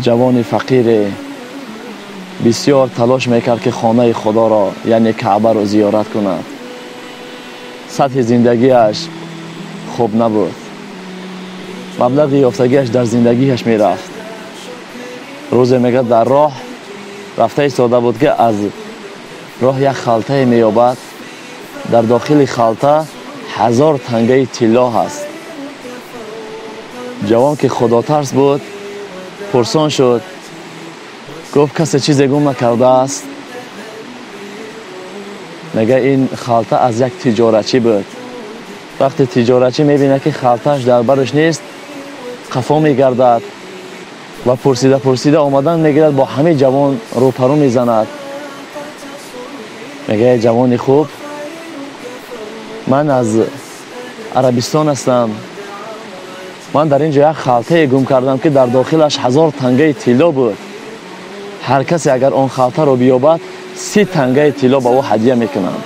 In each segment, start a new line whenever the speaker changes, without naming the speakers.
Ҷавони фақире бисёр талош мекард, ки хонаи Худоро, яъне Каъбаро зиёрат кунад. Сатҳи зиндагиаш хуб набуд. Маблағи ёфтагиаш дар зиндагиаш мерафт. Рӯзе мегӯяд дар роҳ рафта истода буд, ки аз роҳ як халтае меёбад. Дар дохили халта 1000 тангаи тилло ҳаст. Ҷавон ки худотарс буд, пурсон шуд, гуфт касе чизе гум накардааст? Мегӯяд ин халта аз як тиҷоратчӣ буд. Вақте тиҷоратчӣ мебинад, ки халтааш дар бараш нест, қафо мегардад ва пурсида пурсида омадан мегирад, бо ҳамаи ҷавон рӯпарӯ мезанад. Мегӯяд ҷавони хуб, ман аз Арабистон ҳастам. Ман дар ин ҷо як халтае гум кардам, ки дар дохилаш 1000 тангаи тилло буд. Ҳар касе агар он халтаро биёбад, 30 тангаи тилло ба ӯ ҳадия мекунам.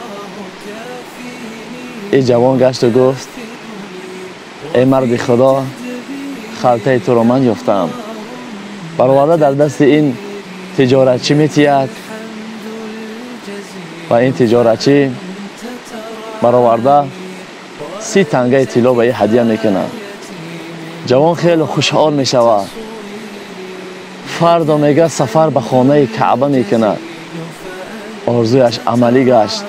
Ин ҷавон гашту гуфт: эй марди Худо, халтаи туро ман ёфтам. Бароварда дар дасти ин тиҷоратчӣ метиҳад ва ин тиҷоратчӣ бароварда 30 тангаи тилло ба ин ҳадия мекунад. Ҷавон хеле хушҳол мешавад. Фардо мегӯяд сафар ба хонаи Каъба мекунад. Орзуяш амалӣ гашт.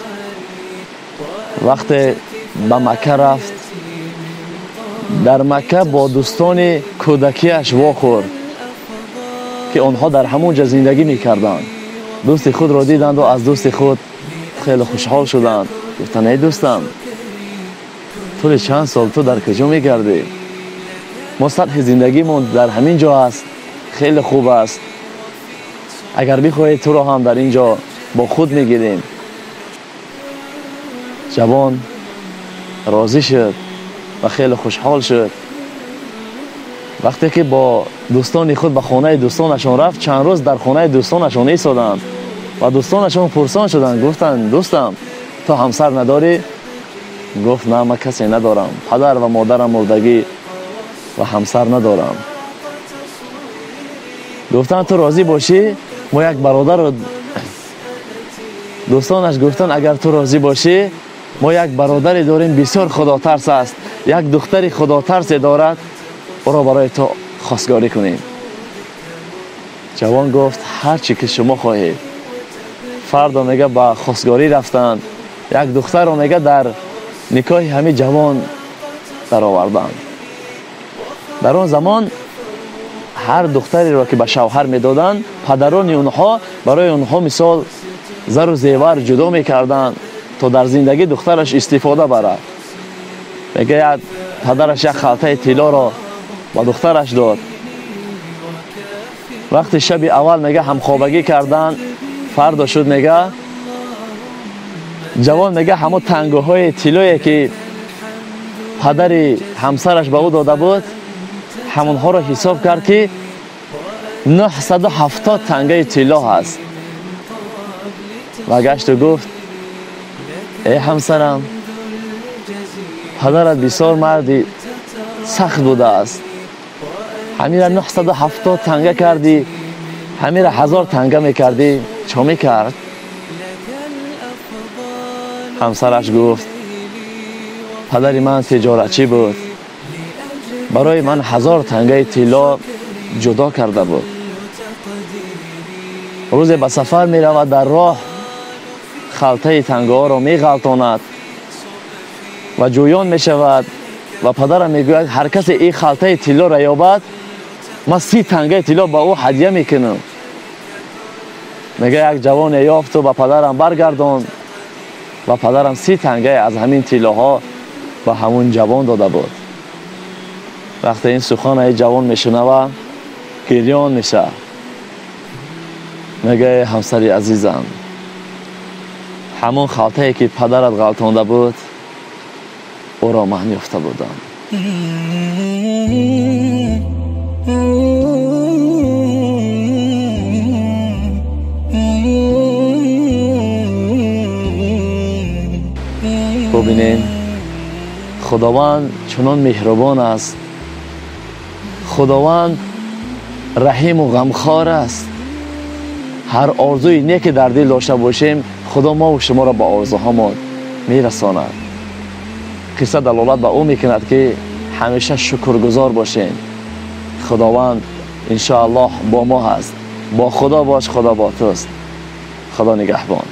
Вақте ба Макка рафт, дар Макка бо дӯстони кӯдакиаш вохӯрд, ки онҳо дар ҳамон ҷо зиндагӣ мекарданд. Дӯсти худро диданду аз дӯсти худ хеле хушҳол шуданд. Гуфтанд: эй дӯстам, тӯли чанд сол ту дар куҷо мегардӣ? Мо сатҳи зиндагимон дар ҳамин ҷо аст, хеле хуб аст. Агар бихоҳед туро ҳам дар ин ҷо бо худ мегирем. Ҷавон розӣ шуд ва хеле хушҳол шуд. Вақте ки бо дӯстони худ ба хонаи дӯстонашон рафт, чанд рӯз дар хонаи дӯстонашон истоданд ва дӯстонашон пурсон шуданд. Гуфтанд: дӯстам, ту ҳамсар надорӣ? Гуфт: на, ман касе надорам. Падар ва модарам мурдагӣ ва ҳамсар надорам. Гуфтанд: ту розӣ бошӣ, мо як бародарро... Дӯстонаш гуфтанд: агар ту розӣ бошӣ, мо як бародаре дорем, бисёр худотарс аст, як духтари худотарсе дорад, ӯро барои ту хостгорӣ кунем. Ҷавон гуфт: ҳар чӣ ки шумо хоҳед. Фардо мега ба хостгорӣ рафтанд, як духтарро мега дар никоҳи ҳамин ҷавон дароварданд. Дар он замон ҳар духтареро ки ба шавҳар медоданд, падарони онҳо барои онҳо мисол зару зевар ҷудо мекарданд, то дар зиндагӣ духтараш истифода барад. Мегӯяд падараш як халтаи тиллоро ба духтараш дод. Вақти шаби аввал мега ҳамхобагӣ карданд, фардо шуд мега ҷавон мега ҳамон тангоҳои тиллое ки падари ҳамсараш ба ӯ дода буд, ҳамонҳоро ҳисоб кард, ки 970 тангаи тилло ҳаст. Ва гашту гуфт: эй ҳамсарам, падарат бисёр марди сахт будааст. Ҳамира 970 танга кардӣ, ҳамира 1000 танга мекардӣ, чо мекард? Ҳамсараш гуфт: падари ман тиҷоратчӣ буд, барои ман 1000 тангаи тилло ҷудо карда буд. Рӯзе ба сафар меравад, дар роҳ халтаи тангаҳоро меғалтонад ва ҷӯён мешавад ва падарам мегӯяд: ҳар касе ин халтаи тиллоро ёбад, ман 30 тангаи тилло ба ӯ ҳадия мекунам. Мегӯяд як ҷавоне ёфту ба падарам баргардон ва падарам 30 тангаи аз ҳамин тиллоҳо ба ҳамун ҷавон дода буд. Вақте ин сухана ин ҷавон мешунавад, гирён мешавад. Мегӯяд: ҳамсари азизам, ҳамон халтае ки падарат ғалтонда буд, ӯро ман ёфта будам. Бубинем, Худованд чунон меҳрубон аст. Худованд раҳиму ғамхор аст. Ҳар орзуи неке дар дил дошта бошем, Худо мову шуморо ба орзуҳомон мерасонад. Қисса далолат ба ӯ мекунад, ки ҳамеша шукргузор бошем. Худованд иншоаллоҳ бо мо ҳаст. Бо Худо бош, Худо бо туст. Худо нигаҳбон.